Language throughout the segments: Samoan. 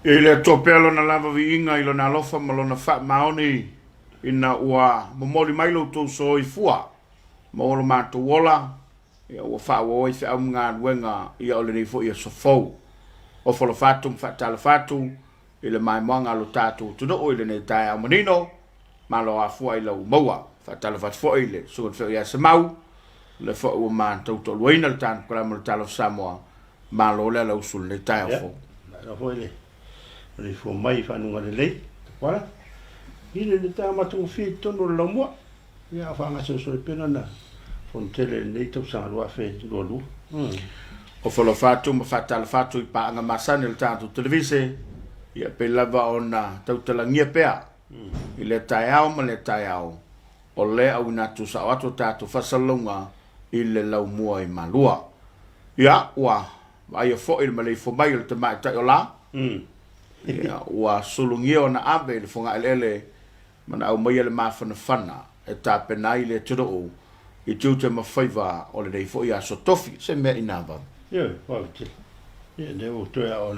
I le Atua pea Lona lava viiga i Lona alofa ma Lona faamaoni, ina ua momoli mai lo outou soifua maua lo matou ola, ia ua faaauau ai feau ma galuega ia o lenei foi aso fou. Ofo alofa atu ma faatalofa atu i le maimoaga a lo tatou atunuu i lenei taeao manino, malo afua i lau maua. Faatalofa atu foi i le Susuga i le Feau ia Semau, o lea foi ua matou toaluaina le tanu kalama o le Talofa Samoa, malo le alausu i lenei taeao fou. Malo foi le maleifua mai i fanuga lelei, Tapuala. I le taeao matagofie i totonu o le laumua. Ia, a o faagasolosolo ai pea lana fonotele i lenei tausaga 2022. Ofo alofa atu ma faatalofa atu i paaga masani o le tatou televise, ia pei lava ona tautalagia pea i lea taeao ma lea taeao, o lea auina atu sao atu a tatou faasalalauga i le laumua i Malua. Ia, ua vaaia foi le maleifua mai o le tamaitai o la, ia, ua sulugia ona ave i le fogaeleele ma na aumaia le mafanafana e tapena ai le atunuu i tiute ma faiva o lenei foi aso tofi, se mea inā vave. Ioe, vave tele. Ia, lea ua toe ao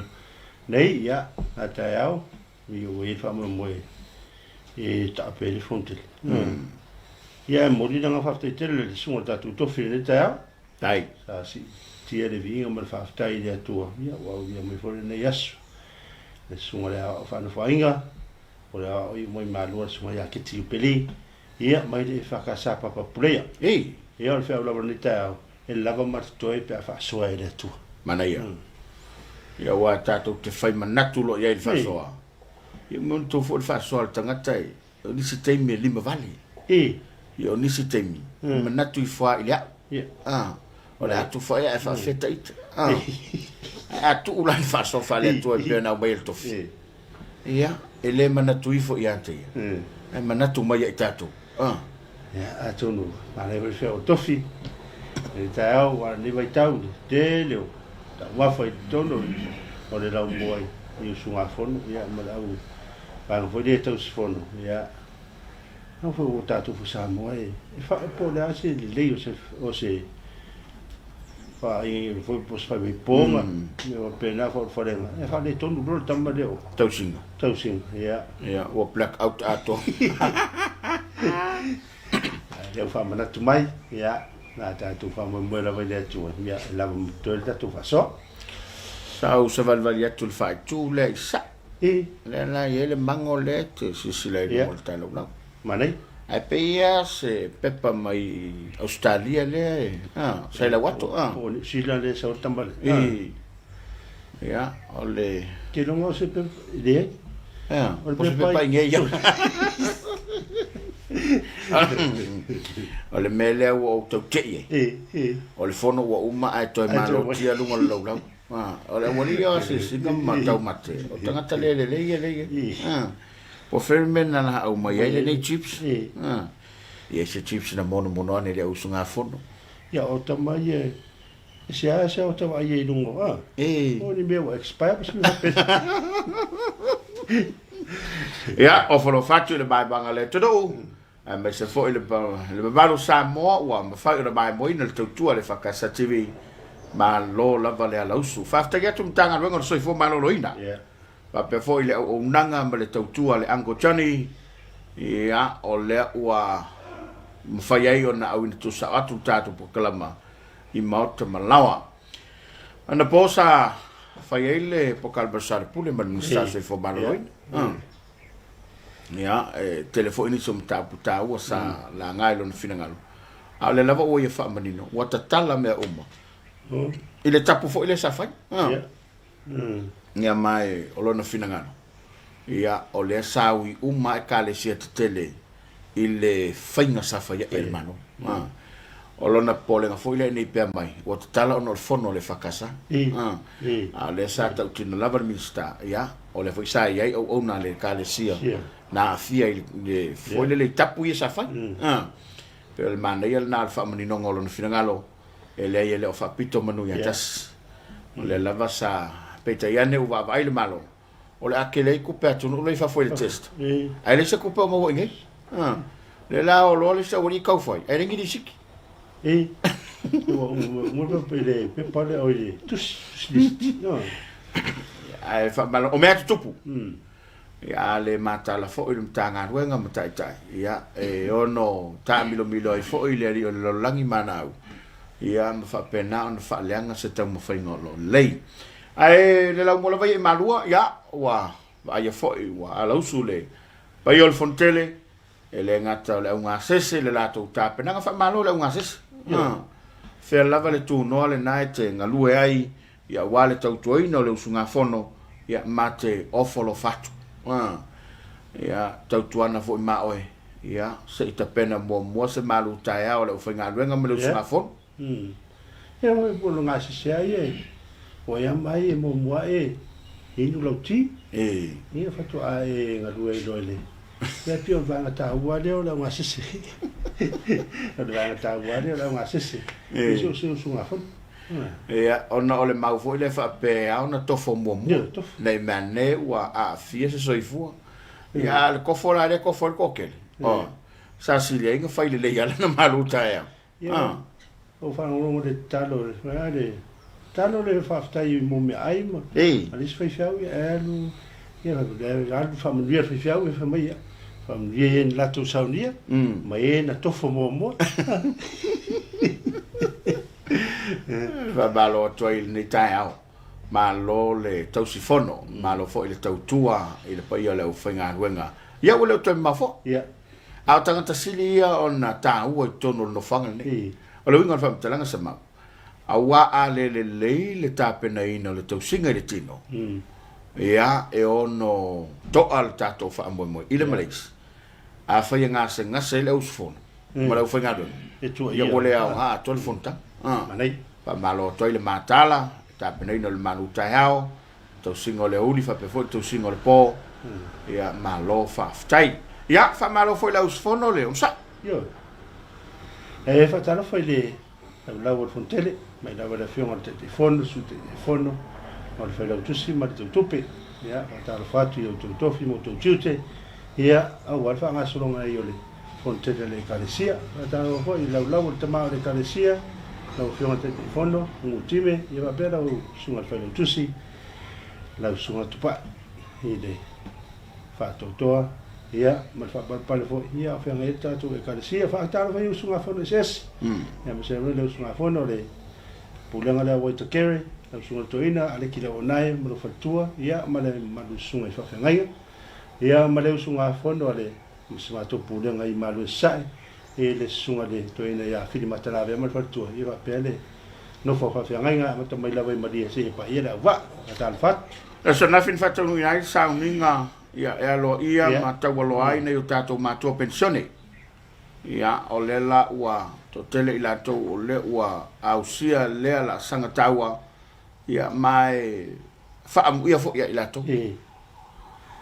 nei, ia, a taeao, ia ua i ai le faamoemoe e taape ai le fonotele. Ia, e momoli le agaga faafetai tele i le susuga i le tatou tofi i lenei taeao. Tai. Sa siitia le viiga ma le faafetai i le Atua, ia, ua aulia mai foi lenei aso. Le susuga i le Aoao Faanofoaiga, O le aoaoiu mai Malua le susuga ia Keti Upeli, ia, mai le EFKS Papa Puleia. Ei! Ia, o le feau lava o lenei taeao, e lava ma totoe pe a faasoa e le Atua. Manaia. Ia, aua tatou te fai manatu loa i ai i le faasoa. Ia, manatua foi le faasoa a le tagata e, o nisi taimi e limavale. Ei! Ia, o nisi taimi, e manatu ifo lava i le au. Ia. Ah, o le a tufa ea ae faafefea ta ita. Ah. Ae a tuu la i le faasoa faale-Atua e pei ona aumai e le tofi. Ia, e le manatu ifo ia te ia, ae manatu mai ia i tatou. Ah. Ia, atonu, manaia foi le feau o tofi, i le taeao, aua o lenei vaitau, i le tele o taumafa i totonu o le laumua i usugafono, ia, ma le au vaega foi lea e tausifono, ia, au foi ua tatou foi Samoa e, e fa, po o le a se lelei o se, o se faaigaiga foi po o se faivaipoga, mea faapena faaulufalega, e faaletonu loa le tama lea o Tausiga. Tausiga, ia. Ia, ua black out atoa. Ae lea ua faamanatu mai, ia, na tatou faamoemoe lava i le Atua, ia, e lava ma totoe le tatou faasoa. Sa ou savalivali atu i le faaitu lea i Saʻu. I. Lea la e i ai le mago lea e te silasila i luga o le talaulau. Manaia. Ae pei lava se pepa mai Ausetalia lea e, a, sa i lau ato, a. Po o Niu Sila lea e sau ai le tama lea. I. Ia, o le. Ke iloga o se pepa, e leai. Ea, o se pepa i nei ia. O le mea lea ua ou tau tei ai. I, i. O le fono ua uma ae toe malotia luga o le laulau. O le aualii ia o asiasiga ma taumate, o tagata le lelei ia lea e i ai. Po o fea le mea na aumai ai lenei chips. Ia se chips na monomono ane i le au usugafono. Ia o tama ia e seasea o ta vaai ai i luga a. O ni mea ua expire po o se mea faapena. Ia, o falofa atu i le vaevaega a le atunuu. Aemaise foi le mamalu o Samoa ua mafai ona maimoaina le tautua a le EFKS TV. Malo lava le alausu. Faafetai atu Matagaluega o le Soifua Maloloina. Yeah. Faapea foi le auaunaga ma le tautua a le Uncle Johnny. Ia, o lea ua mafai ai ona auina tuusao atu le tatou polokalama i maota ma laoa. Anapo sa fai ai le polokalama a le Soalepule ma le Minisita o le Soifua Maloloina. Yeah. Ia, e tele foi nisi o mataupu taua sa laga i lona finagalo, a o lea lava ua ia faamanino, ua tatala mea uma i le tapu foi lea sa fai. Ia, ma e, o lona finagalo, ia, o lea sa ui uma lava Ekalesia tetele i le faiga sa fai ai e le Malo. O lona popolega foi lea ina i pea mai, ua tatala ona o le fono a le EFKS. A o lea sa tautino lava le Minisita, ia, o lea foi sa i ai auauna a le Ekalesia na aafia i le foi lele i tapu ia sa fai. Pei o le manaia lena o le faamaninoga o lona finagalo, e leai e le o faapito manu ia tasi. O lea lava sa, peitai ane ua vaavaai le Malo, o le a tele ai tupe a atunuu la i fafo i le test. Ae leai se tupe o maua i inei. Lea la o loa le isi aualii tau fai, ae leai ni lisiti. E, ua uma uma le pepa i le pepa lea, oi le tusi, tusi lisiti. Ae faamalo, o mea tutupu. Ia, a le mataala foi le Matagaluega ma Taitai, ia, e ono taamilomilo ai foi le alii o le lalolagi ma ana au, ia, ma faapena ona faaleaga se taumafaiga o lo o lelei. Ae le laumua lava ia i Malua, ia, ua vaaia foi ua alausu le paia o le Fonotele, E le gata o le augasese i le latou tapenaga, faamalo i le augasese. Yeah. Fea lava le tunoa lena e te galue ai ia aua le tautuaina o le usugafono ia ma te ofo alofa atu. Ia tautuana foi ma oe ia se i tapena muamua se malu taeao a le aufaigaluega ma le usugafono. Yeah. Ia ua lo gasese ai e ua ia mai e muamua e inu lau ti. E. Ia faatoa e galue ai loa i le Ia pei o le vaega taua lea o le augasese. O le vaega taua lea o le augasese. E so o se usugafono. Ia, ona o le mau foi lea faapea e ao ona tofo muamua. Ne i meaane ua aafia se soifua. Ia, a o le kofo la lea e kofo ai le toatele, sa sili ai ona fai lelei lava lana malu taeao. Ia, ou faalogologo i le tatalo, a le tatalo le faafetai mo meaai ma a le isi faifeau, ia e alu, ia alu faamanuia le faifeau, ia fai mai, ia faamanuia e na latou saunia ma e na tofo muamua. Faamalo atu ai i lenei taeao. Malo le tausifono, malo foi le tautua i le paia o le aufaigaluega. Ia ua le o toe mamao foi. Ia. A o tagata sili ia ona taua i totonu o le nofoaga lenei. O le uiga o le faamatalaga Samau, aua a le lelei le tapenaina o le tausiga i le tino, ia, e ono to'a le tatou faamoemoe i le malaisi. Afai e gasegase ai le auusufono ma le aufaigaluega, ia ua le aoga atoa le fonotaga. Faamalo atu ai le mataala, le tapenaina o le malu taeao, tausiga o le aoauli faapea foi le tausiga o le po. Ia, malo faafetai. Ia, faamalo foi i le auusufono le onosai. Ioe. E faatalofa i le laulau o le Fonotele, mai lava i le Afioga i le Taitaifono, le Sui Taitaifono, ma le Failautusi ma le Teutupe. Ia, faatalofa atu i outou tofi ma outou tiute, ia, aua le faagasologa ai o le Fonotele a le Ekalesia. Faatalofa foi i le laulau o le Tama o le Ekalesia, lau Afioga i le Taitaifono, Ugutime, ia faapea lau Susuga i le Failautusi, lau Susuga Tupai i le faatoatoa, ia, ma le faapalepale foi, ia, o feagai ai le tatou Ekalesia. Faatalofa i usugafono eseese, ia, aemaise lava le usugafono o le Pulega lea a Waitakere, lau Susuga i le Toeaina Aleki Leonae ma lou faletua, ia, ma le mamalu i susuga i faafeagaiga, ia, ma le usugafono a le ma si matou Pulega i Malue Sasae, i le Susuga i le Toeaina ia Fili Matalavea ma le faletua, ia faapea le nofo a faafeagaiga e amata mai lava i Malie seia paia le auvaa. Faatalofa atu. Le aso ananafi na faataunuuina ai le sauniga ia e aloaia ma taualoa ai nai o tatou matua penisione. Ia, o lea la ua toatele i latou o lea ua ausia lea laasaga taua, ia, ma e faaamuia foi ia i latou.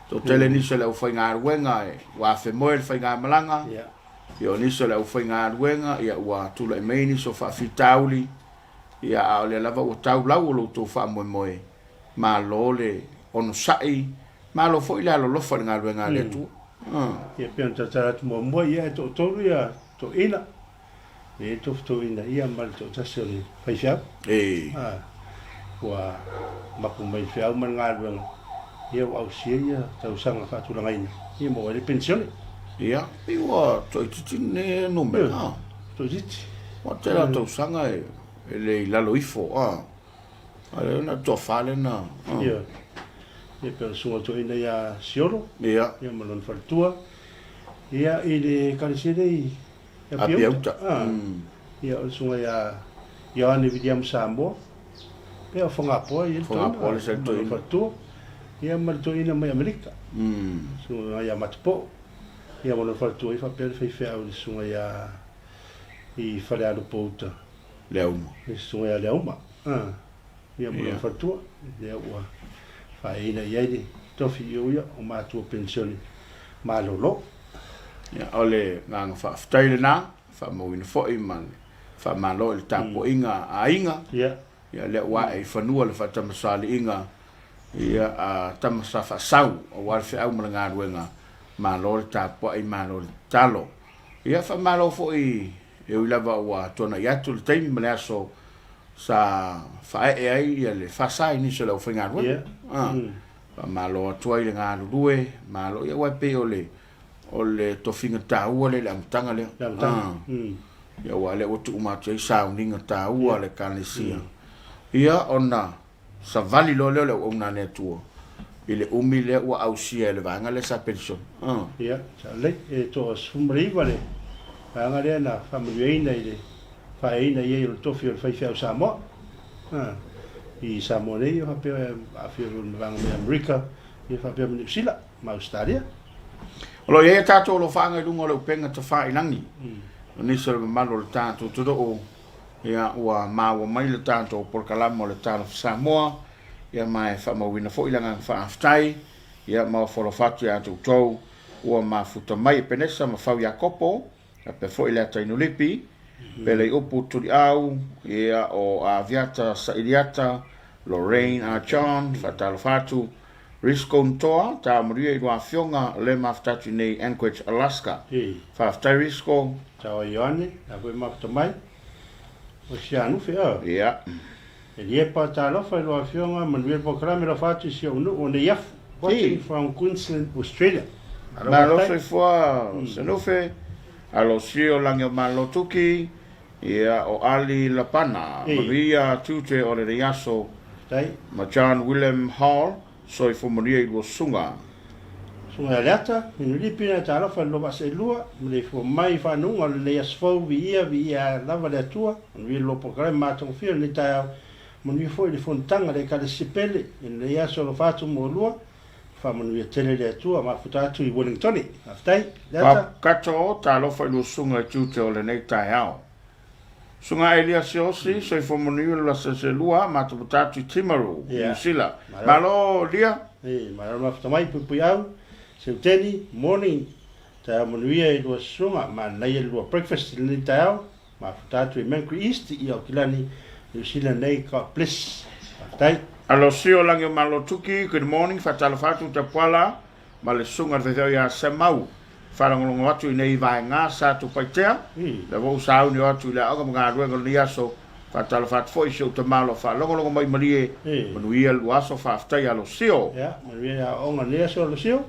Toatele nisi o le aufaigaluega e ua afemoe le faigamalaga, ia o nisi o le aufaigaluega ia ua tulai mai nisi o faafitauli, ia a o lea lava ua tau lau o lo outou faamoemoe, malo le onosai, malo foi le alolofa i le galuega a le Atua. Ia pei ona tautala atu muamua, ia e toatolu ia toeaina, E i ai le tofutoina ia ma le toatasi o le faifeau. Ua mapu mai le feau ma le galuega, ia ua ausia ia tausaga faatulagaina, ia maua ai le penisione. Ia, pei ua toaitiiti lenei numera. Ioe, toaitiiti. Ua tele lava tausaga e le i lalo ifo, a. A o lea na toafa lea na. Ioe. Ia pei o le susuga toeaina ia Siolo. Ia. Ia ma lona faletua. Ia i le ekalesia lea i Apiauta. Ia o le susuga ia Ioane Viliamu Samoa, pea o Fogapoa e i ai le toeaina, ma lona faletua, ia ma le toeaina mai Amerika, susuga ia Matapoo, ia ma lona faletua, ia faapea le faifeau i le susuga ia i Falealopouta, Leauma. Le susuga ia Leauma, ia ma lona faletua, lea ua faaeaina i ai le tofi ia o matua penisione malolo. Ia, o le agaga faafetai lena, faamauina foi ma le faamalo i le tapuaiga a aiga. Ia. Ia, lea ua ae i fanua le faatamasoaliiga, ia, a tama sa faasau aua le feau ma le galuega, malo le tapuai, malo le tatalo. Ia, faamalo foi, e ui lava ua tuanai atu le taimi ma le aso, Sa faaee ai ia le FASA i nisi o le aufaigaluega. Faamalo atu ai le galulue, malo, ia aua e pei o le o le tofiga taua lea i le amataga lea. Le amataga. Ia aua lea ua tuu uma atu ai sauniga taua a le Ekalesia. Ia ona savali loa lea o le auauna a le Atua i le umi lea ua ausia e le vaega lea sa penisione. Ia, sao lelei. E toa 19 le vaega lea na faamanuiaina i le faaeaina i ai o le tofi o le faifeau Samoa i Samoa nei, ia faapea e aafia foi ma vaega mai Amerika, ia faapea ma Niu Sila ma Ausetalia. O lo o i ai a tatou alofaaga i luga o le upega tafailagi, o nisi o le mamalu o le tatou atunuu, ia ua maua mai le tatou polokalama o le Talofa Samoa, ia ma e faamauina foi le agaga faafetai, ia ma ofo alofa atu ia te outou ua mafuta mai. Epenesa ma Fau Iakopo, faapea foi le Atainulipi, Peleiupu Tuliau, ia o Aviata Sailiata, Lorraine A. John, faatalofa atu, Risco Ntoa, Taamanuia i lua afioga, le mafuta atu i nei Anchorage, Alaska. Faafetai Risco. Tao Ioane, la foi mafuta mai. O Sianufe, oh. Ia. Eliepa, talofa i lua afioga, manuia le polokalame, alofa atu i si ou nuu o Neiafu. Watching from Queensland, Australia. Malo Malo faafetai. soifua Senufe, Alosio Langiomalotuki, ia o Ali Lapana, manuia tiute o lenei aso, Faafetai. ma John William Hall, soifua manuia i lua susuga. Susuga ia Leata, Minulipi na talofa i le lua vaa seelua, maleifua mai i faanouga o lenei aso fou, viia, viia lava le Atua, manuia le lua polokalame matagofie o lenei taeao, manuia foi le fonotaga a le Ekalesia pele i lenei aso alofa atu mo oulua, Faamanuia tele le Atua, mafuta atu i Wellingtone. Faafetai, Leata. Kato, talofa i lua susuga i tiute o lenei taeao. Susuga Elia Siaosi, soifua manuia le lua matamata atu i Timaru, Niu Sila. Malo, Lia. Malo mafuta mai, Puipuiau, Seuteni, morning, taeao manuia i lua susuga, manaia le lua breakfast i lenei taeao. Mafuta atu i Mangere East i Aukilani, Niu Sila nei, God bless. Faafetai. Alosio Lagi o Malotuki, good morning, faatalofa atu Tapuala ma le susuga i le faifeau ia Semau. Faalogologo atu i nei vaega sa Tupaitea, lea foi ua sauni o atu i le aoga ma galuega o lenei aso. Faatalofa atu foi i si ou tama o lo o faalogologo mai malie, manuia le lua aso, faafetai Alosio. Ia, manuia le aoga o lenei aso Alosio.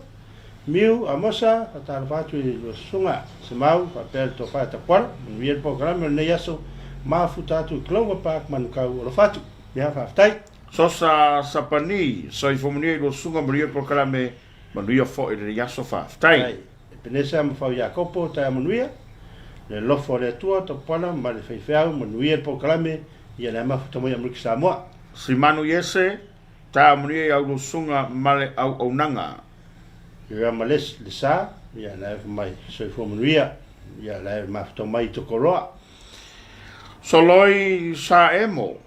Miu, Amosa, faatalofa atu i lua susuga Semau faapea le tofa e Tapuala, manuia le polokalame o lenei aso, mafuta atu i Clover Park Manukau, alofa atu. Ia, faafetai. Sosa Sapani, soifua manuia i lua susuga, manuia le polokalame, manuia foi lenei aso, faafetai. Faafetai. Epenesa ma Fau Iakopo, taeao manuia, le alofa o le Atua, Tapuala ma le faifeau, manuia le polokalame, ia le mafuta mai Amerika Samoa. Simanu Iese, Taeao manuia i a ulua susuga ma le auaunaga. Ia ma le sa, ia la e mai soifua manuia, ia la e mafuta mai i Tokoroa. Soloi Sa Emo,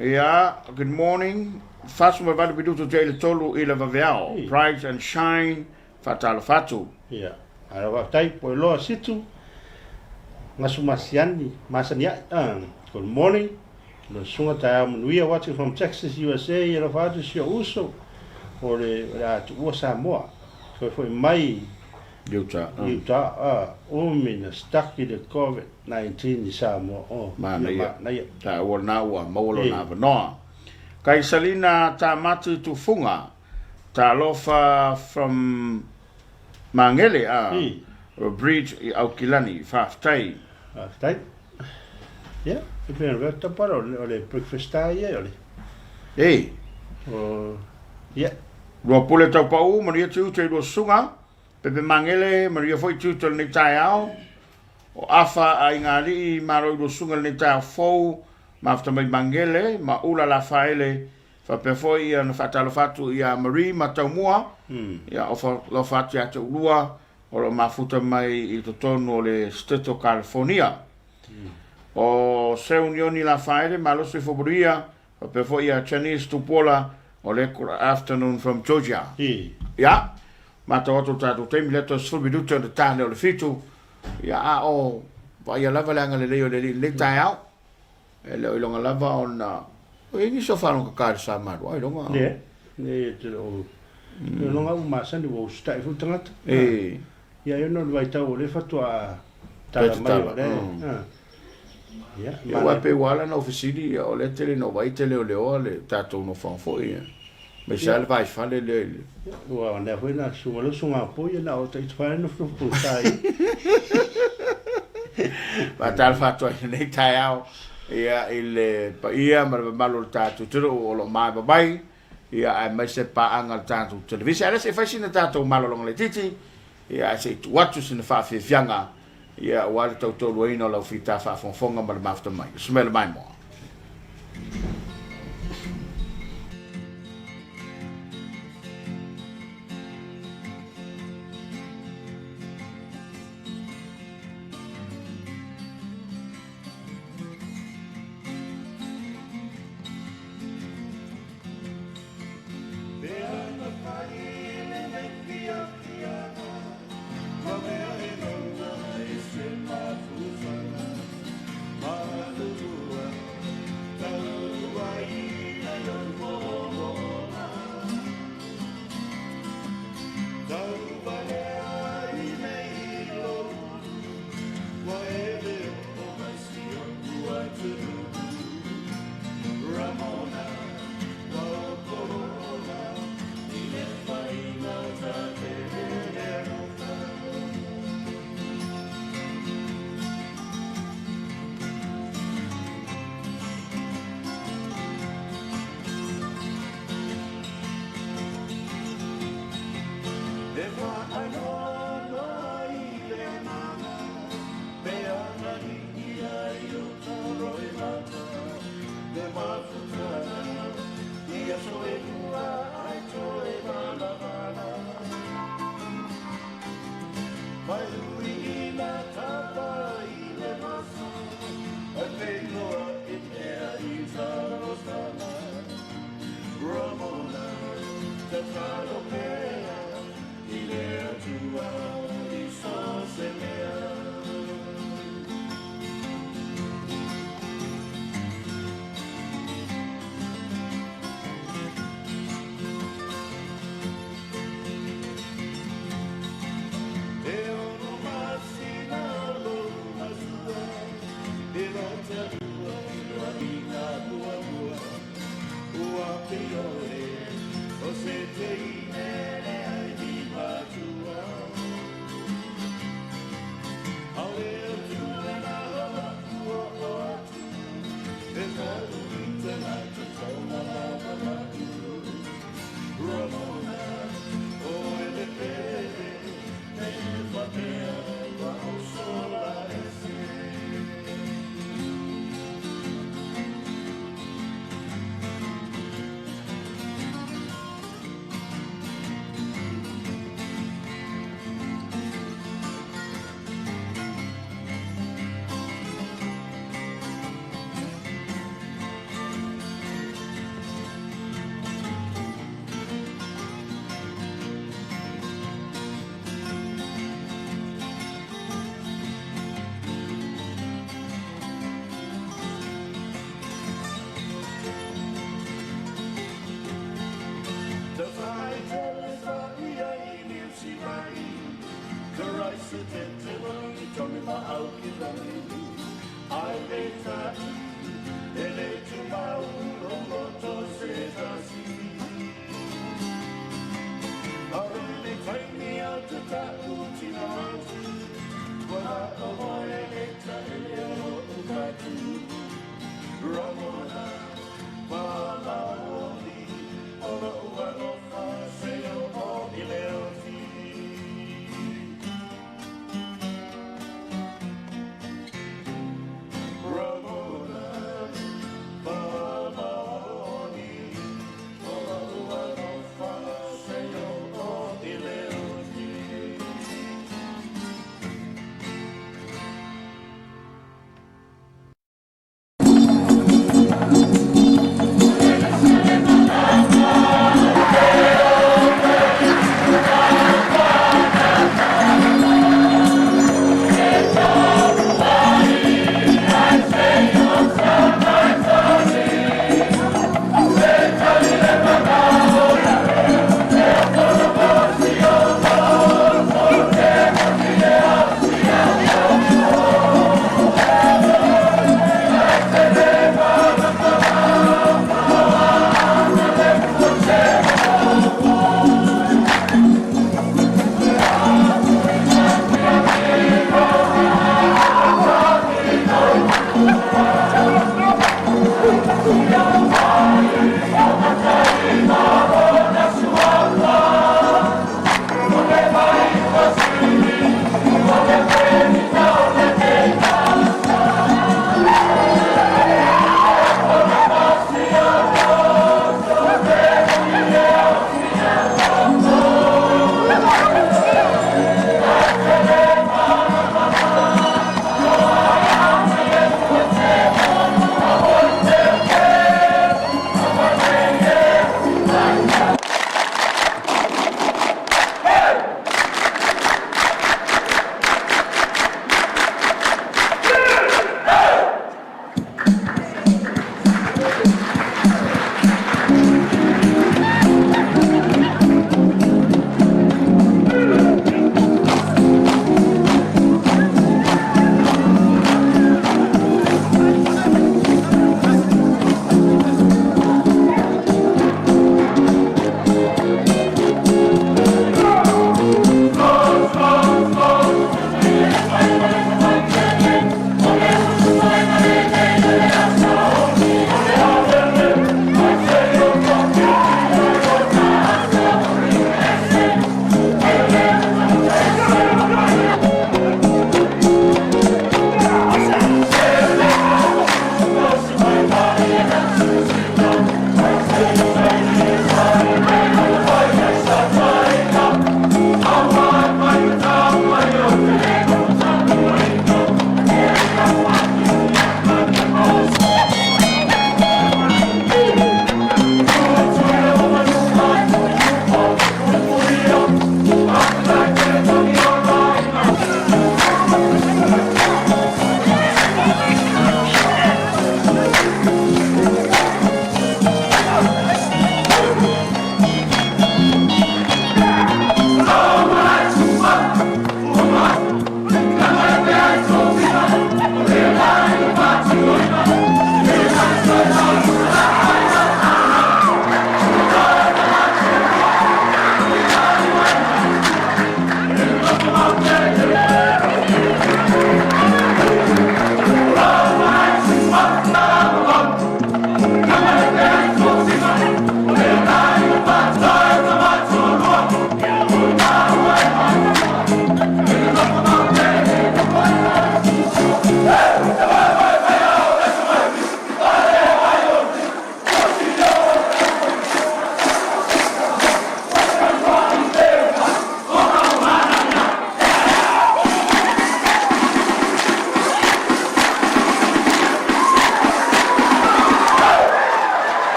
ia, good morning, 48 minutu tea i le tolu i le vaveao, Pride and Shine, Faatalofa atu. Ia, malo faafetai, Pueloa Situ, Gasu Masiani, Masaniai, good morning, Lau susuga taeao manuia watching from Texas USA e alofa atu si ou uso o le o le a tuua Samoa toe foi mai i Utah i Utah a umi na stuck i le Covid 19 i Samoa oh manaia manaia taua lena ua maua lona avanoa. Kaisalina Tamati Tufuga Talofa from Magele a Bridge i Aukilani faafetai. Faafetai. Ia, e pei ona tapa o le breakfast a ia o le. Ei. O ia. Lua pule tau pau, manuia tiute i lua susuga, Pepe Magele, manuia foi tiute o lenei taeao. O Afa Aiga Alii, malo i lua susuga i lenei taeao fou, mafuta mai Magele, ma Ula Lafaele, Faapea foi ona faatalofa atu ia Marie ma Taumua, ia alofa atu ia te oulua o lo o mafuta mai i totonu o le State o California. O Seunioni Lafaele, malo soifua manuia, faapea foi ia Janice Tupuola o le Good afternoon from Georgia. Ia, matau atu le tatou taimi lea toe 10 minute ona ta lea o le 7. Ia, a o vaaia lava le agalelei o le Alii i lenei taeao. E le o iloga lava ona o i ai nisi o faalogogata i le sa malu ai loga. Ne, ne e te o mm. Loga u masani ua usitai foi tagata. E. Ia e ona o le vaitau o lea faatoa tala mai o le. Ia, Ia, aua e pei ua ala ona ou fesili, ia, o lea e tele ina ou vaai e te leoleoa le tatou nofoaga foi, ia, aemaise lava le vaifale lea i le. Ua o lea foi na susuga lea usuga poi na o ita fale nofonofo pulsa ai. Faatalofa atu ai i lenei taeao ia, i le paia ma le mamalu o le tatou atunuu o lo o maeva mai, ia, aemaise paaga a le tatou televise. Ae le se i fai sina tatou malologa laitiiti, ia, ae se i tuu atu sina faafiafiaga, ia, aua le tautoaluaina o lau fita faafogafoga ma le mafuta mai. Ismail Maimoa.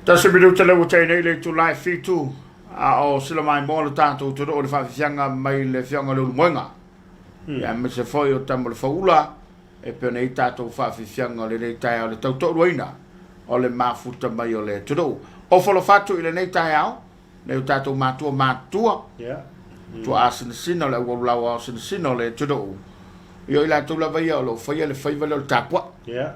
Tasi minuta lea ua tea nei le itula e 7, a o sila maimoa le tatou atunuu i le faafiafiaga mai le Afioga i le Ulumoega. Ia aemaise foi o Tamalefauula e pei ona i ai tatou faafiafiaga o lenei taeao i le tautoaluaina o le mafuta mai o le atunuu. Ofo alofa atu i lenei taeao nai o tatou matua matutua, tuaa sinasina o le auaulu ao sinasina o le atunuu, ia o i latou lava ia o lo o faia le faiva lea o le tapuai. Ia,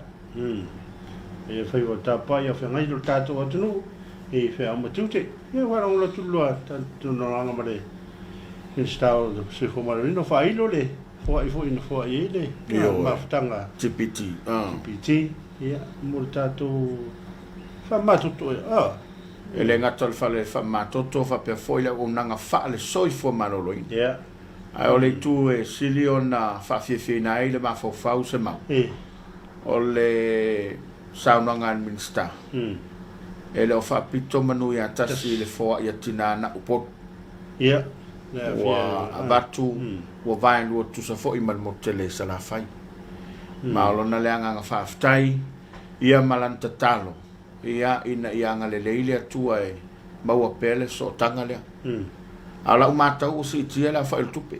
e faiva o le tapuai ia feagai lo tatou atunuu i feau ma tiute. Ia faalogologo atu loa talanoaga ma le Minisita o le Soifua Maloloina o faailo le foai foi na foai ai le mafutaga CPT. CPT, ia, mo le tatou faamamatoto. E le gata o le fale faamamatoto faapea foi le auaunaga faale-soifua maloloina. Ae o le itu e sili ona faafiafiaina ai le mafaufau Semau, o le saunoaga a le Minisita, e le o faapito manu ia tasi i le foai a tina na Upolu. Ua avatu, ua vaelua tutusa foi ma le motu tele i Salafai. Ma o lona lea agaga faafetai ia ma lana tatalo ia ina ia agalelei le Atua e maua pea le sootaga lea. A o lau matau ua siitia le aofai o le tupe.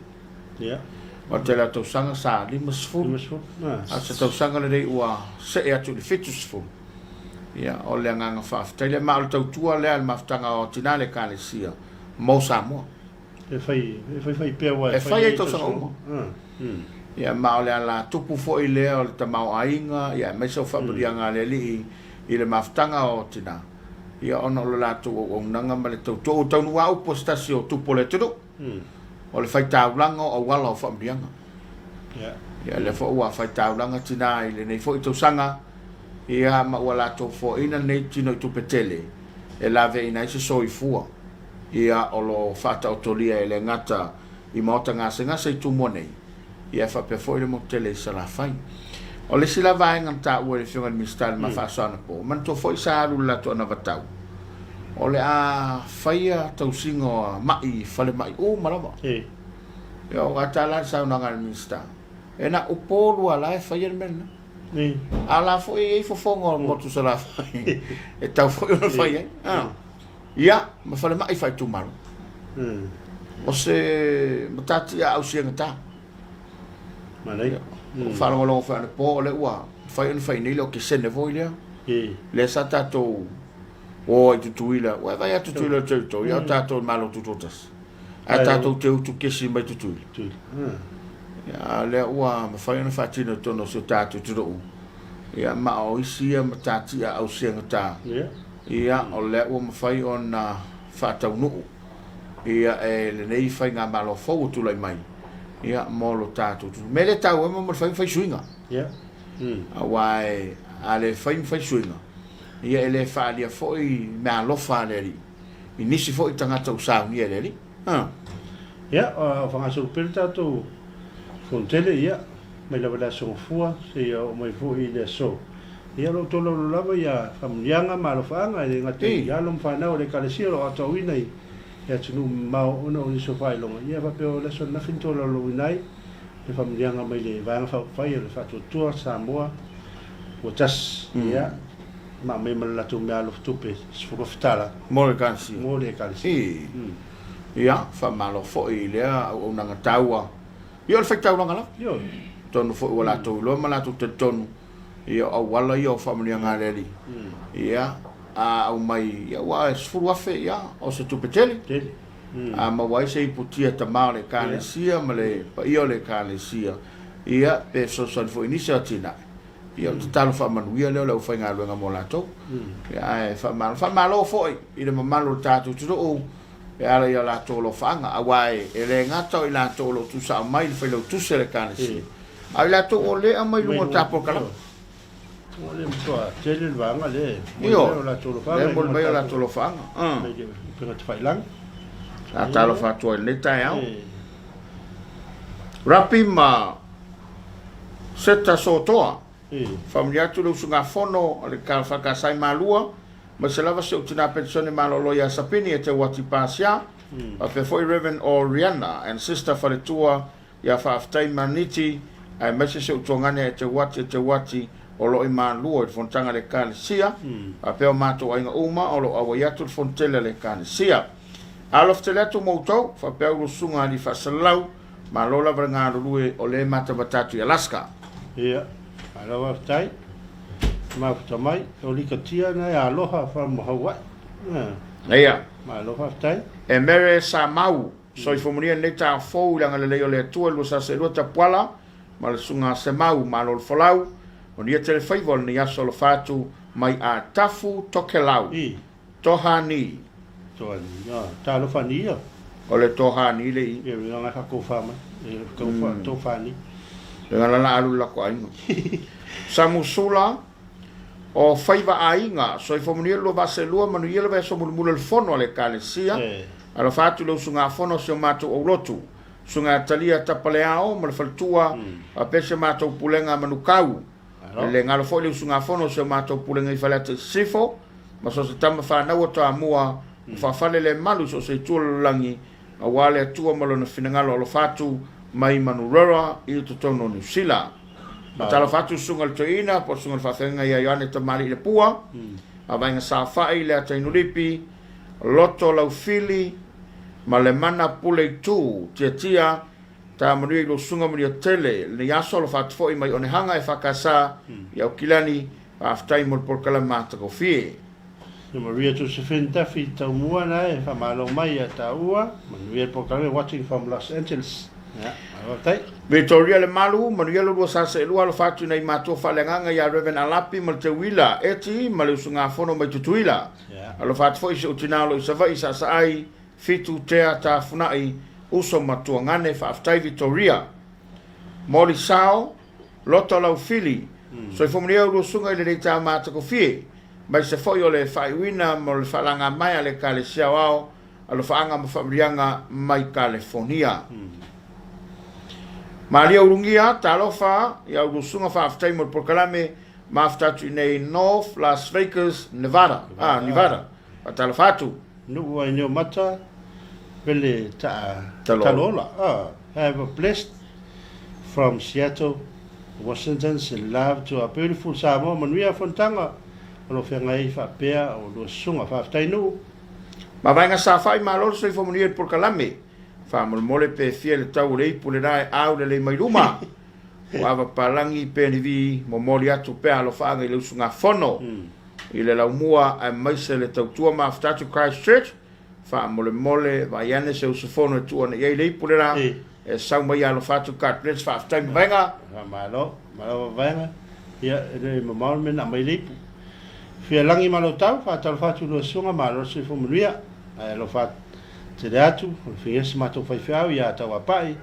O le tele o tausaga sa 50, a o se tausaga lenei ua see atu i le 70. Ia, o le agaga faafetai lea. Ma o le tautua lea a le Mafutaga o Tina a le Ekalesia mo Samoa. E fai, e fai fai pea aua e fai ai tausaga uma. Ia ma o le ala tupu foi lea o le tamaoaiga, ia aemaise o faamanuiaga a le Alii i le mafutaga o tina, ia ona o le latou auaunaga ma le tautua. Ua taunuu lava upu a se tasi o tupu o le atunuu, o le faitaulaga o auala o faamanuiaga. Ia lea foi ua faitaulaga tina i lenei foi tausaga, ia ma ua latou foaina lenei tino i tupe tele e laveaiina ai se soifua. Ia o lo o faataotolia e le gata i maota gasegase i Tumua nei, ia e faapea foi le motu tele i Salafai. O le isi la vaega na taua e le Afioga i le Minisita i le ma faasoa anapo, manatua foi sa alu i le latou anavatau, o le a faia tausiga o ma'i i falemai uma lava. Ia o gata la le saunoaga a le Minisita, e na Upolu lava la e faia le mea lena. A o la foi e i ai fofoga o le motu Salafai e tatau foi ona fai ai. Ia, ma falemai faaitumalo. O se matatia ausiagata. Manaia. Ua faalogologo foi anapo o lea ua mafai ona fai nei le okesene foi lea. Lea sa tatou o ai Tutuila. Ua e vaai atu Tutuila i le territory, a o tatou i le Malo Tutoatasi. Ae tatou te utu kesi mai Tutuila. Ia, a o lea ua mafai ona faatino i totonu o si o tatou atunuu. Ia, ma o isi ia matatia ausiagata. Ia, o lea ua mafai ona faataunuu ia e lenei faigamalo fou ua tulai mai, ia, mo lo tatou atunuu. O le mea lea e taua ai mo le fai ma fai suiga. Aua e, a le fai ma fai suiga, ia e le faaalia foi meaalofa a le Alii i nisi foi tagata ua saunia e le Alii. Ia, o fagasolo pea le tatou Fono tele, ia, mai lava i le Aso Gafua seia oo mai foi i le aso. Ia, o lo o tolaulaulau lava ia faamanuiaga ma alofaaga, e le gata i alo ma fanau a le Ekalesia o lo o aoaoina i atunuu mamao ona o nisi o faailoga. Ia, faapea o le aso ananafi na tolaulauina ai le faamanuiaga mai le Vaega Faaupufai o le Faatuatua Samoa ua tasi. Ia, ma aumai ma le latou meaalofa tupe $10,000 mo le Ekalesia. Mo le Ekalesia. Ia, faamalo foi i lea auaunaga taua. Ia, o le faitaulaga lava. Ioe. Atonu foi ua latou iloa ma latou talitonu, ia, o auala ia o faamanuiaga a le Alii. Ia, a aumai, ia, aua e $10,000, ia, o se tupe tele. Tele. A maua ai se iputia tama o le Ekalesia ma le paia o le Ekalesia, ia, pe fesoasoani foi i nisi o atinae. Ia, o le tatalo faamanuia lea o le aufaigaluega mo latou. Ia, ae faamalo, faamalo foi i le mamalu o le tatou atunuu e ala i a latou alofaaga, aua e le gata o i latou o lo o tuusao mai le failautusi a le Ekalesia, a o i latou o lea e aumai i luga o le tapolokalaga. O lea matua tele le vaega lea e momoli mai o latou alofaaga. Lea e momoli mai o latou alofaaga. Mai le upega tafailagi. Sa talofa atu ai i lenei taeao. Rapi ma Seta Sotoa, faamanuia atu le usugafono a le Falekasai Malua, aemaise lava si ou tina penisione malolo ia Sapini e Teuati Pasia, faapea foi Rev. O Riana and Sister Faletua ia Faafetai Maniti, aemaise si ou tuagane e Teuati e Teuati o lo o i Malua i le fonotaga a le Ekalesia, faapea o matou aiga uma o lo o auai atu i le fonotele a le Ekalesia. Alofa tele atu ma outou, faapea ulu susuga Alii Faasalalau, malo lava le galulue o lea e matamata atu i Alaska. Ia, malo faafetai. Mafuta mai, o likatia na e aloha from Hawaii. Ia. Malo faafetai. E mere sa mau, soifua manuia lenei taeao fou i le agalelei o le Atua i le 2 Tapuala ma le Susuga Semau, malo le folau, manuia tele faiva o lenei aso alofa atu mai a Tafu Tokelau. I. Tohani. Tohani, ah, talofa ni ia. O le Tohani le i. Ia, le nga kofa mai. E kofa Tohani. Le nga la alu la ko aiga. Samusula o faiva aiga, soifua manuia le 2022, manuia le vaiaso mulimuli o le fono a le Ekalesia. Alofa atu i le usugafono o si o matou aulotu, Susuga ia Talia Tapaleao ma le faletua, faapea si a matou pulega a Manukau. E le galo foi le usugafono o si o matou pulega i Faleata i Sisifo, ma so o se tama fanau o Toamua, o faafalelemalu i so o se itu o le lalolagi, aua le Atua ma Lona finagalo alofa atu mai Manurewa i totonu o Niu Sila. Faatalofa atu i le Susuga i le Toeaina po o le Susuga i le Faafeagaiga ia Ioane Tamalii Lepua, Vaaiga Saofai, Leata Inulipi, Loto Laufili ma Lemana Pule Itu, Tiatia, Ta manuia i lou susuga manuia tele lenei aso alofa atu foi mai Onehaga e FKS i Aukilani faafetai mo le polokalame matagofie. Ia Maria Josephine Duffy Taumua na e faamalo mai ia taua manuia le polokalame watching from Los Angeles. Ia, malo faafetai. Victoria Lemalu, manuia lo lua sa seelua alofa atu i nai matua faaleagaga ia Rev. Alapi ma le Teuila Eti ma le usugafono mai Tutuila. Alofa atu foi i si ou tina o lo o i Savaii Saasaai Fitu Tea Tafunai Uso ma Tuagane Faafetai Vitoria Moli Sao Loto Laufili Soifua manuia ulua susuga i lenei taeao matagofie maise foi o le faaiuina mo le faalagamaea a le Ekalesia Aoao Alofaaga ma Faamanuiaga mai Kalefonia. Malia Ulugia, talofa ia ulua susuga faafetai mo le polokalame mafuta atu i nei North Las Vegas, Nevada. Ah, Nevada. Faatalofa atu. Nuu ai Niomata pele taa Talola. Ah, have a blessed from Seattle, Washington. Send love to our beautiful Samoa. Manuia fonotaga o lo o feagai ai faapea o lua susuga. Faafetai Nuu. Mavaega Safa'i Malo le soifua manuia i le polokalame. Faamolemole pe fia le tau o le ipu lena e au lelei mai luma. Ua ava palagi penivi momoli atu pea alofaaga i le usugafono. I le laumua aemaise le tautua mafuta atu Christchurch, faamolemole vaai ane se usufono e tuu ana i ai le ipu lena e sau mai ia alofa atu God bless faafetai Mavaega. Faamalo, malo Vavaega. Ia, e le mamao le mea na aumai le ipu. Fialagi ma Lotau, faatalofa atu i lua susuga, malo le soifua manuia. Ae alofa tele atu, o le fia se matou faifeau ia Tauapai,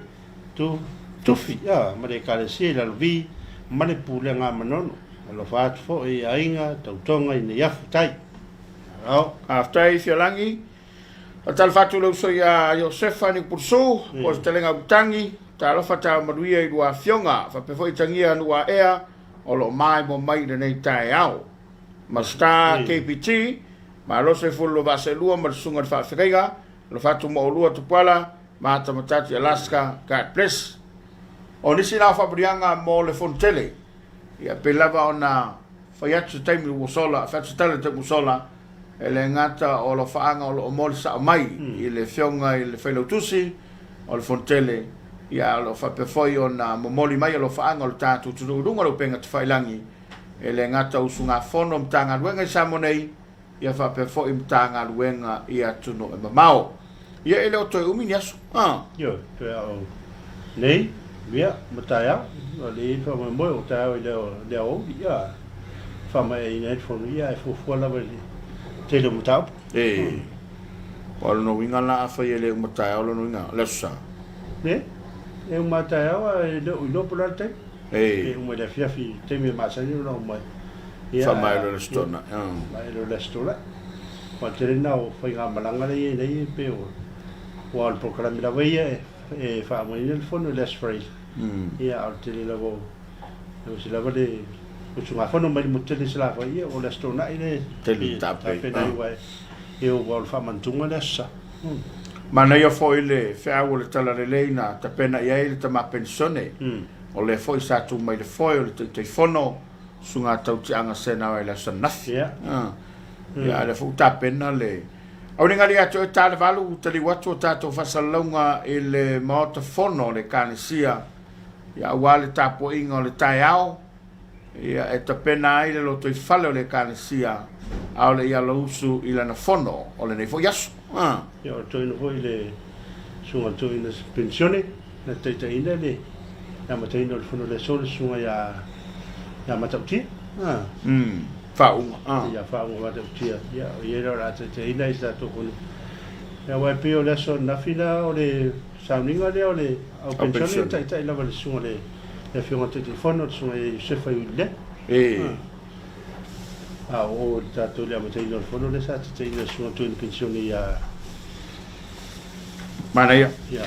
Tu, Tufi, ia, ma le Ekalesia i Lalovi, ma le Pulega a Manono. Alofa atu foi i aiga tautoga i Neiafu tai. Malo. Faafetai Fialagi. Faatalofa atu i le uso ia Iosefa Niupulusu, po o se talega Utagi, talofa taeao manuia i lua afioga, faapea foi Tagia Nuuaea o lo o maimoa mai i lenei taeao. Ma Star KPT, malo soifua lua vaa seelua ma le susuga i le faafeagaiga, alofa atu mo oulua Tupuala, Matamatati Alaska, God bless. O nisi na o faamanuiaga mo le fono tele, ia pei lava ona fai atu se taimi ua sola, fai atu se tala i le taimi ua sola, e le gata o alofaaga o lo o moli sao mai i le Afioga i le Failautusi o le Fono Tele, ia a o lo o faapea foi ona momoli mai alofaaga o le tatou atunuu i luga o le upega tafailagi, e le gata o usugafono o Matagaluega i Samoa nei, ia faapea foi Matagaluega i atunuu e mamao. Ia e le o toe umi ni aso. Ah. Ioe, toe a o nei, ia, ma taeao, o le i ai le faamoemoe o taeao i le aoauli, ia, faamaeaina ai le fono, ia, ae fuafua lava i le tele o mataupu. E, o lona uiga la afai e le uma taeao lona uiga, o le Aso Sa? E, e uma taeao ae le o iloa po o le a le taimi. E. E uma i le afiafi i le taimi e masani ona uma ai. Ia, Faamaea loa le Aso Toonai. Faamaea loa le Aso Toonai. Aua o le tele lena o faigamalaga lea e i ai nei e pei o, aua o le polokalame lava ia e faaaogaina le fono i le Aso Faraile. Ia, a o le tele lava o, aemaise lava le usugafono mai le motu tele i Salafai, ia o le Aso Toonai lea e tapena ai aua e ova o le faamanatuga le Aso Sa. Manaia foi le feau o le Talalelei na tapena i ai le tama penisione, o lea foi sa tu mai le foe o le Taitaifono. Susuga Tautiaga Senao i le aso ananafi. Ia, lea foi ua tapena le auligali ia te oe ta le 8, ua taliu atu a tatou faasalalauga i le Maota Fono o le Ekalesia, ia, aua le tapuaiga o le taeao, ia, e tapena ai le lotoifale o le Ekalesia a o le i alausu i lana fono o lenei foi aso. Ia, o le toeaina foi le Susuga i le Toeaina Penisione na taitaiina le amataina o le fono i le aso, le Susuga ia Matautia. Faauuga. Ia Faauuga Matautia, ia, o ia lea o le a taitaiina i se tatou fono. Ia, aua e pei o le aso ananafi la o le sauniga lea o le au penisione, e taitai lava e le Susuga i le Afioga i le Taitaifono, le Susuga ia Iosefa Iulilea. A oo i le tatou i le amataina o le fono lea sa taitaiina e le Susuga Toeaina Penisione ia Manaia. Ia.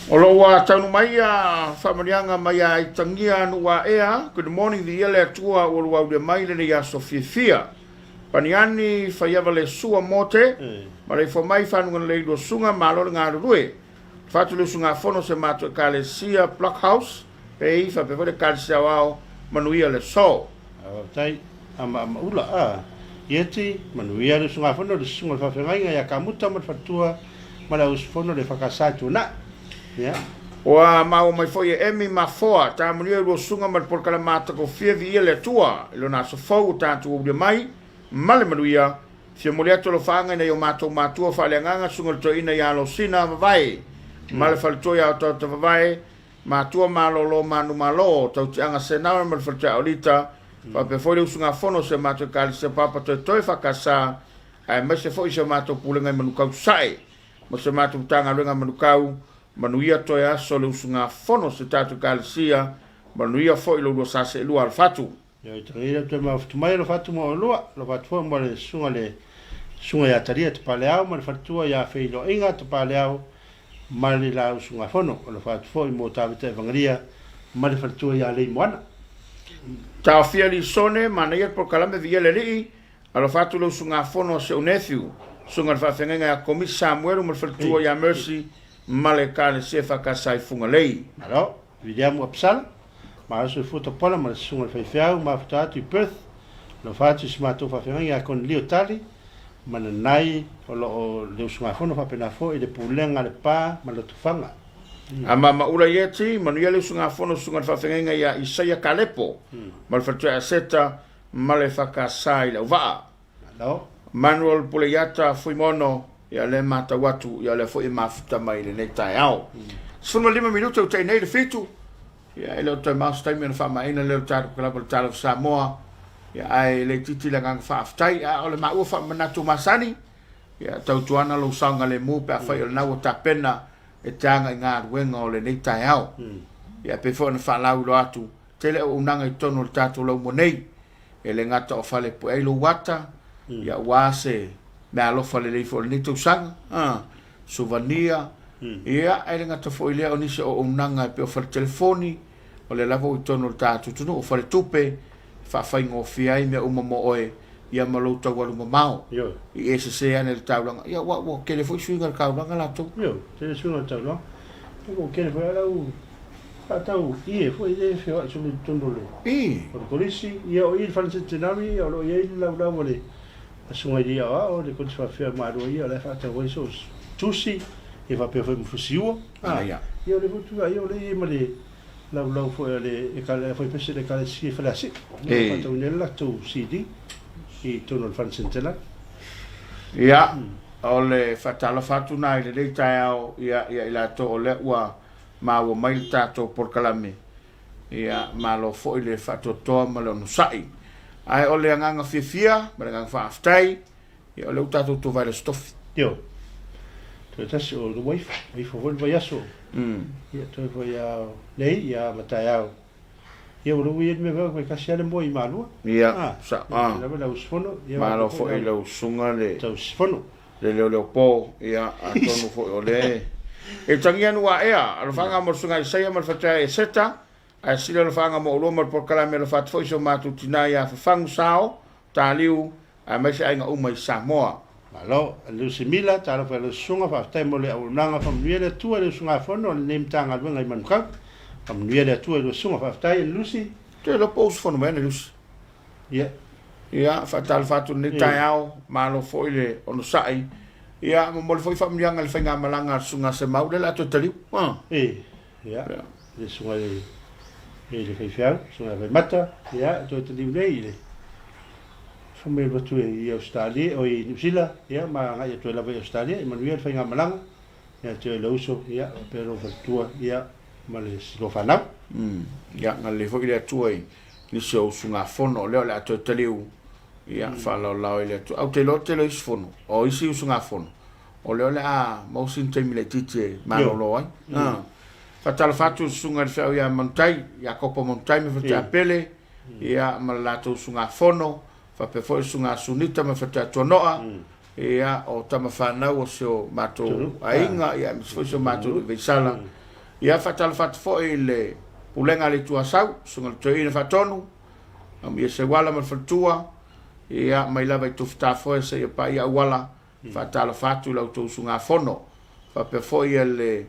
O lo o ua taunu mai ia faamanuiaga mai ia Aitagia Nuuaea. Good morning, viia le Atua ua luaulia mai lenei aso fiafia. Paniani Faiava le Sua Mote, maleifua mai Fanuganalei Luasuga, malo le galulue. Fatu le usugafono se matou Ekalesia Blockhouse Bay faapea foi le Ekalesia Aoao Manuia le Aso. Faafetai Amaamaula a Ieti, manuia le usugafono le Susuga i le Faafeagaiga ia Kamuta ma le Faletua ma le Auusufono le EFKS i Tuanai. Ia. Ua maua mai foi e Emi Mafoa, Tamulia i Luasuga ma le Polokalame Matagofie Viia le Atua i lona aso fou ua tatou aulia mai ma le manuia. Fia momoli atu alofaaga i nai o matou matua faaleagaga Susuga i le Toeaina ia Alosina Vavae ma le Faletua ia Otaota Vavae, Matua Malolo Manumalo, Tautiaga Senare ma le Faletua ia Olita, faapea foi le usugafono o si a matou Ekalesia Papa Toetoe EFKS, aemaise foi si a matou Pulega i Manukau Sasae ma si a matou Matagaluega i Manukau. Manuia toe aso le usugafono o si a tatou Ekalesia, manuia foi lo lua sa seelua alofatu. Ia i tagai atu e mafutu mai alofa atu mo oelua, alofa atu foi mo le susuga le Susuga ia Talia Tapaleao ma le faletua ia Feiloaiga Tapaleao ma le la usugafono, alofa atu foi mo Tavita Evagalia ma le faletua ia Leimoana. Taofia Lisone, manaia le polokalame viia le Alii, alofa atu le usugafono a si ou nephew, Susuga i le Faafeagaiga ia Komisi Samuelu ma le faletua ia Mercy ma le Ekalesia Efakasa i Fugalei. Malo, Viliamu Apsala, Malo soifua tapuala ma le susuga i le faifeau mafuta atu i Perth, alofa atu i si matou faafeagaiga ia Konelio Tali ma Nanai o lo o le usugafono faapena foi le Pulega a le Pa ma Lotofaga. Amamaula Ieti, manuia le usugafono susuga i le faafeagaiga ia Isaia Kalepo ma le faletua ia Seta ma le Fakasa i Leauvaa. Malo. Manuel Puleiata Fuimono, ia lea e matau atu, ia lea foi e mafuta mai i lenei taeao. 15 minute ua tai nei le 7, ia e le o toe mao se taimi ona faamaeaina lea o le tatou kalapa o le Tala of Samoa, ia ae le itiiti le agaga faafetai, a o le maua faamanatu masani, ia tautuana lou saogalemu pe afai o lena ua tapena e te aga i galuega o lenei taeao. Ia e pei foi ona faalauiloa atu, tele auaunaga i totonu o le tatou laumua nei, E le gata o fale pue ai lou ata, ia aua se meaalofa lelei foi o lenei tausaga, suvania, ia, e le gata foi i lea o nisi o auaunaga e pei o fale telefoni, o lea lava ua i totonu o le tatou atunuu, o fale tupe, e faafaigofie ai mea uma mo oe, ia ma lou taualu mamao, i e sese ane i le taulaga. Ia, ua, ua tele foi suiga i le taulaga latou. Ioe, tele suiga i le taulaga. Ia, ua tele foi lava lau Faatau ie foi lea e feoai solo i totonu o le o le kolisi. Ia o i le Fale Centenary o lo o i ai le laulau a le Susuga i le Aoao, le Kolisi Faafefea o Malua ia o la e faatau ai so o se tusi, ia faapea foi ma fusiua. Ia o lea foi tulaga ia o lea e i ai ma le laulau foi a le Faipese o le Ekalesia i Faleasiu. E faatauina ai le latou CD i totonu o le Fale Centenary. Ia, o le faatalofa atu na i lenei taeao ia i latou o lea ua maua mai le tatou polokalame, ia malo foi le faatoatoa ma le onosai. Ae o le agaga fiafia ma le agaga faafetai, ia o lea ua tatou tuvae le Aso Tofi. Io. Toe tasi o le ua ifo, ua ifo foi le vaiaso. Ia toe foi ia nei ia ma taeao. Ia ua lou ia le mea foi kasi ale moe i Malua. Ia, sa, ah. Lava lau usufono. Ia, malo foi lau susuga le tausifono. Le leoleopo, ia, atonu foi o lea e tangia nu aea, alofaga mo le susuga Isaia ma le faletua ia Eseta, ae sili alofaga mo oulua ma le polokalame alofa atu foi si o matou tina ia Fafagu Sao, Taliu, aemaise aiga uma i Samoa. Malo, Lucy Mila, talofa i lau susuga, faafetai mo le auaunaga, faamanuia le Atua i le usugafono a lenei Matagaluega i Manukau. Faamanuia le Atua i lau susuga, faafetai Lucy. Te iloa po o usufono mai ana i le usi. Ia. Ia, faatalofa atu i lenei taeao, malo foi le onosai. Ia, momoli foi faamanuiaga i le faigamalaga a le Susuga Semau, lea o le a toe taliu. Ah. E, ia, le susuga i le, le faifeau, susuga ia Vaimata, ia, toe taliu nei i le fai mai alu atu i Ausetalia, oi i Niu Sila, ia, ma agai atu ai lava i Ausetalia, ia manuia le faigamalaga, ia te oe le uso, ia, faapea lou faletua, ia, ma le lua fanau. Ia, galulue foi le Atua i nisi o usugafono o lea o le a toe taliu, ia, faalaolao ai le Atua. Ae ou te iloa o le tele o isi fono, o isi usugafono, o lea o le a maua sina taimi laitiiti e malolo ai. Faatalofa atu i le susuga i le feau ia Manutai, Iakopo Manutai ma Faleteapele, ia, ma le latou usugafono, faapea foi le susuga Sunita ma Faleteatuanoa, ia, o tama fanau o si o matou aiga, ia, aemaise foi si o matou nuu i Vaisala. Ia, faatalofa atu foi i le Pulega a le Itu Asau, Susuga i le Toeaina Faatonu, Aumia Seuala ma le Faletua, ia, mai lava i Tufutafoe seia paia auala, faatalofa atu i la outou usugafono. Faapea foi le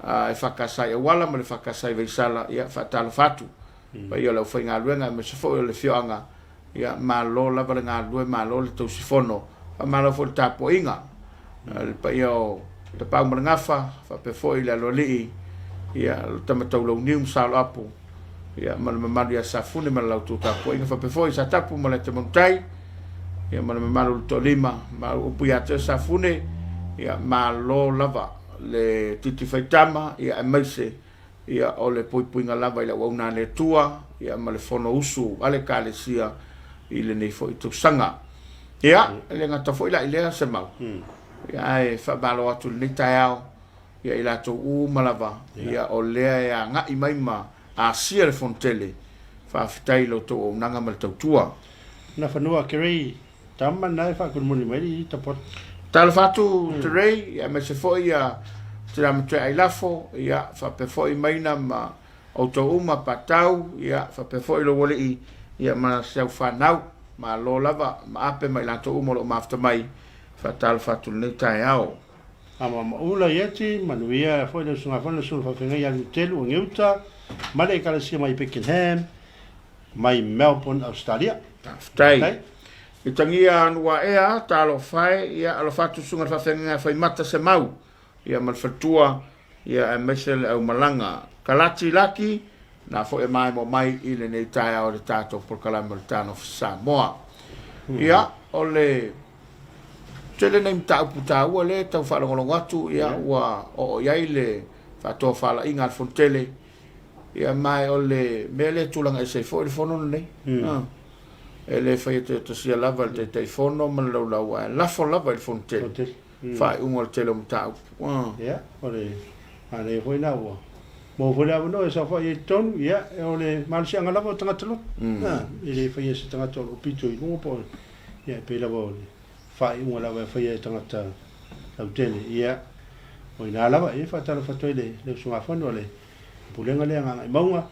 EFKS i Auala ma le EFKS i Vaisala, ia, faatalofa atu. Paia o le aufaigaluega aemaise foi o le afioaga, ia, malo lava le galulue, malo le tausifono, faamalo foi le tapuaiga. Le paia o Tapaau ma le Gafa, faapea foi le Aloalii, ia, le tama Taulauniu ma Saloapu, ia, ma le mamalu ia Safune ma le laoutou tapuaiga, faapea foi Satapu ma Leatamanutai, ia, ma le mamalu o le Toalima, ma upu ia te oe Safune, ia, malo lava le titi faitama, ia, aemaise, ia, o le puipuiga lava i le auauna a le Atua, ia, ma le Fonousu a le Ekalesia i lenei foi tausaga. Ia, e le gata foi la i lea Semau, ia, ae faamalo atu i lenei taeao, ia i latou uma lava, ia, o lea e agai mai ma asia le Fonotele, faafetai i la outou auaunaga ma le tautua. Nafanua Kerei Tama na e faakonimoni mai le Tapota. Talofa atu Terei, aemaise foi ia Tina Matua Ailafo, ia faapea foi Maina ma outou uma Patau, ia faapea foi lou alii, ia ma si au fanau. Malo lava ma Ape ma i latou uma o lo o mafuta mai. Faatalofa atu i lenei taeao. Amaamaula Ieti, manuia foi le usugafono le Susuga Faafeagai ia Lutelu o Geuta ma le Ekalesia mai Pakenham mai Melbourne, Australia. Faafetai. I tagia Anuaea, talofa e, ia alofa atu Susuga i le Faafeagaiga Faimata Semau, ia ma le faletua, ia aemaise le aumalaga. Kalati Laki, na foi e maemo mai i lenei taeao i le tatou polokalame o le Tanofa Samoa. Ia, o le tele nei mataupu taua lea e tau faalogologo atu, ia ua oo i ai le faatofalaiga a le Fonotele, Ia ma o le mea lea e tulaga ese ai foi le fono lenei. E le faia toatasia lava e le Taitaifono ma le laulau ae lafo lava i le Fono tele faaiuga o le tele o mataupu. Ia, o le manaia foi lena ua maua foi le avanoa e saofai ai i totonu, ia, o le malosiaga lava o tagata loto. E le faia e se tagata o lo o pito i luga po o, ia, e pei lava o le faaiuga lava e faia e tagata lautele. Ia, o i ina lava, ia, e faatalofa atu ai i le usugafono a le Pulega lea Gagaemauga,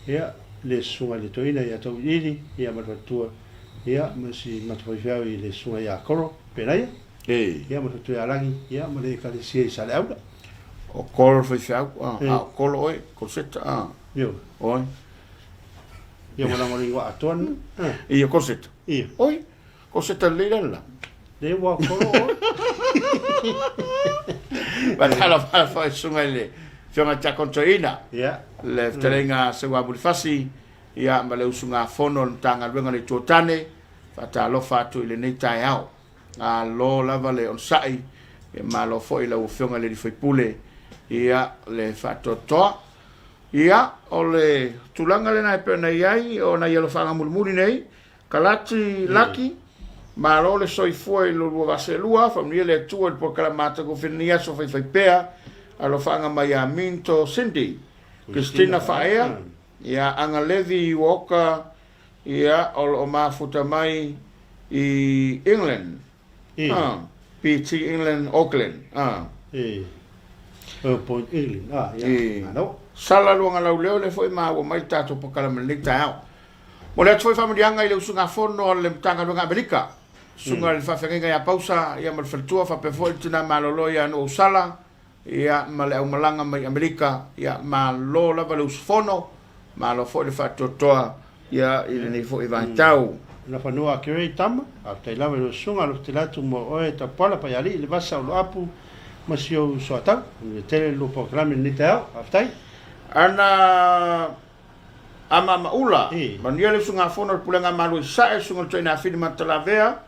ia, le Susuga i le Toeaina ia Tauiliili, ia ma le faletua, ia, ma si matou faifeau i le Susuga ia Koro Penaia, ia, ma le faletua ia Lagi, ia, ma le Ekalesia i Saleaula. O Koro le faifeau, a, a o Kolo oe, Koloseta, a. Ioe. Oi. Ia, ua lago le igoa atoa lena. Ia, Koloseta. Ia. Oi, Koloseta lelei la le la. Le ua kolo oe. Faatalofa foi i le susuga i le Afioga ia Tiakono Toeaina, Ia. le fetalaiga Seua Bulifasi, ia ma le usugafono a le Matagaluega o le Itu o Tane, faatalofa atu i lenei taeao. Malo lava le onosai, ia malo foi i lau Afioga i le sui usufono, ia le faatoatoa. Ia, o le tulaga lena e pei ona i ai, o nai alofaaga mulimuli nei, Kalati Laki, malo le soifua i lo lua vaa seelua, faamanuia le Atua i le polokalame matagofie i lenei aso faifaipea, alofaaga mai ia Minto Cindy, Christina Faaea, ia Aga Levi Walker, ia o lo o mafuta mai i England. Ah, PT England, Auckland. Ah. E. Oh, Point England. Ah, ia. E. Malo. Sala luaga lauleo lea foi maua mai le tatou polokalame i lenei taeao. Momoli atu foi faamanuiaga i le usugafono a le Matagaluega Amerika, susuga i le Faafeagaiga ia Pausa ia ma le faletua faapea foi le tina malolo ia Nuuausala ia ma le aumalaga mai Amerika. Ia malo lava le usufono, Malo foi le faatoatoa ia i lenei foi vaitau. Nafanua Akerei Tama, faafetai lava i lau susuga alofatele atu mo oe Tapuala Paialii Levasa Oloapu ma si ou soatau. Manuia tele le lua polokalame i lenei taeao. Faafetai. Ana Amaamaula, manuia le usugafono a le Pulega a Malo i Sasae, Susuga i le Toeaina Afili Matalavea,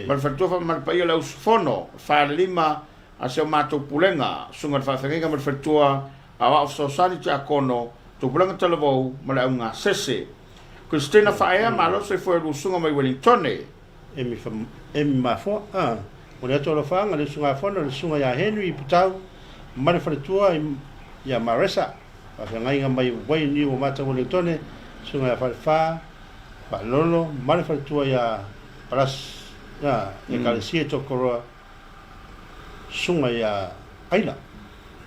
ma le Faletua Faamamalu Paia o le Auusufono, Falelima a si o matou Pulega, Susuga i le Faafeagaiga ma le Faletua Aoao Fesoasoani Tiakono, Tupulaga Talavou ma le Augasese. Christina Faaea, Malo le soifua i le usuga mai Wellingtone. Emi Mafoa, A momoli atu alofaaga le usugafono i le Susuga ia Henry Putau ma le faletua ia Maresa, faafeagaiga mai Wainiu o Mata Wellingtone, Susuga ia Falefa Faalolo ma le faletua ia Palas, Ekalesia Tokoroa, Susuga ia Aila.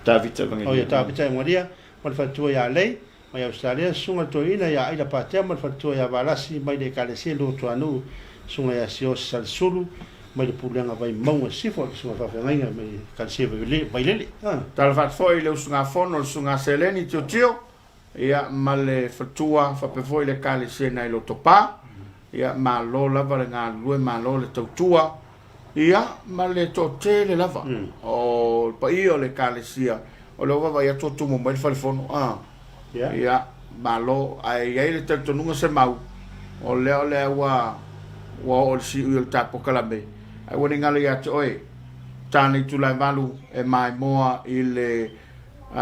Tavita Evangelia. Oh, ia Tavita Evangelia ma le faletua ia Lei mai Ausetalia, Susuga le Toeaina ia Aila Patea ma le faletua ia Valasi mai le Ekalesia Luatuanuu, Susuga ia Siose Salesulu mai le Pulega Vaimauga Sisifo, le Susuga Faafeagaiga mai le Ekalesia Vailele. Talofa atu foi i le usugafono le Susuga Seleni Tiotio ia ma le faletua faapea foi le Ekalesia nai Lotopa. Ia malo lava le galulue, malo le tautua, ia ma le toatele lava o le paia o le Ekalesia o lea ua vaavaai atu ua tumu mai le falefono. A ia malo, ae i ai le talitonuga se mau o lea o lea ua ua oo i le siui o le ta polokalame, ae ua ne i galo ia te oe tane itula e 8 e maimoa i le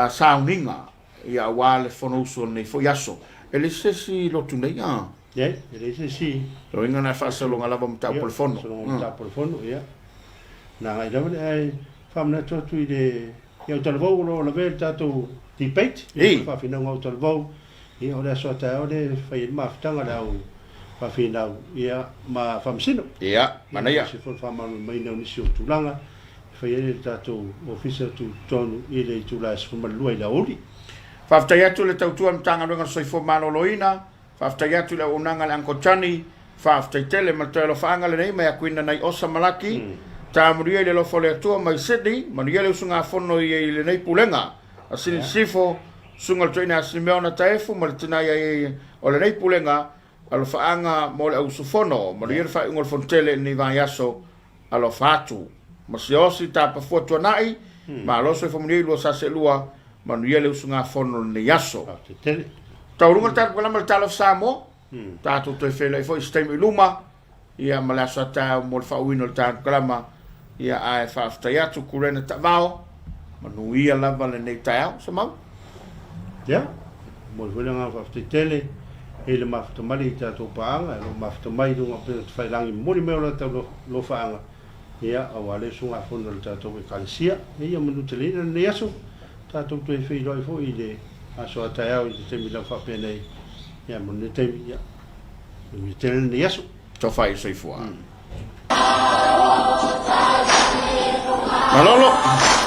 sauniga Ia aua le Fonousu o lenei foi aso. E leai se isi lotu nei, a? Leai, e leai se isi. Lona uiga na e faasaloga lava o mataupu o le Fono. Ia, faasaloga o mataupu o le Fono, ia. Na agai lava lea ae faamanatu atu i le i autalavou o lo o lavea i le tatou debate, ia, le faafinauga autalavou, ia, o le aso a taeao lea e fai ai le mafutaga a le au faafinau, ia, ma Faamasino. Ia, manaia. Ia, se foi le faamalamalamaina o nisi o tulaga. E fai ai le tatou Ofisa Tutotonu i le itula e 12 i le aoauli. Faafetai atu i le tautua a le Matagaluega o le Soifua Maloloina, faafetai atu i le auaunaga a le Uncle Johnny, faafetai tele ma le toe alofaaga lenei mai Akuina nai Osa Malaki, tamulia i le alofa o le Atua mai Sydney, manuia le usugafono i i lenei pulega a Sini Sisifo, Susuga i le Toeaina Simeona Taefu ma le tina ia o lenei pulega, alofaaga mo le auusufono, manuia le faaiuga o le Fonotele i lenei vaiaso. Alofa atu. Ma Siaosi Tapafua Tuanai, Malo soifua manuia i lua sa seelua, manuia le usugafono i lenei aso. Taualuga le tatou kalama le Talofa Samoa, tatou toe feiloai foi i se taimi i luma, ia ma le aso a taeao mo le faauuina o le tatou kalama, ia ae faafetai atu Kurena Taavao, manuia lava lenei taeao. Semau. Ia, momoli foi le agaga faafetai tele i le mafuta-mali i tatou paaga, e lo o mafuta mai i luga o upega tafailagi momoli mai o latou lofaaga, ia, aua le usugafono a le tatou Ekalesia. Ia manuteleina lenei aso, tatou toe feiloai foi i le aso a taeao i le taimi lava faapenei, ia, mo lenei taimi, ia, manuia tele lenei aso. Tofa i soifua. Malolo.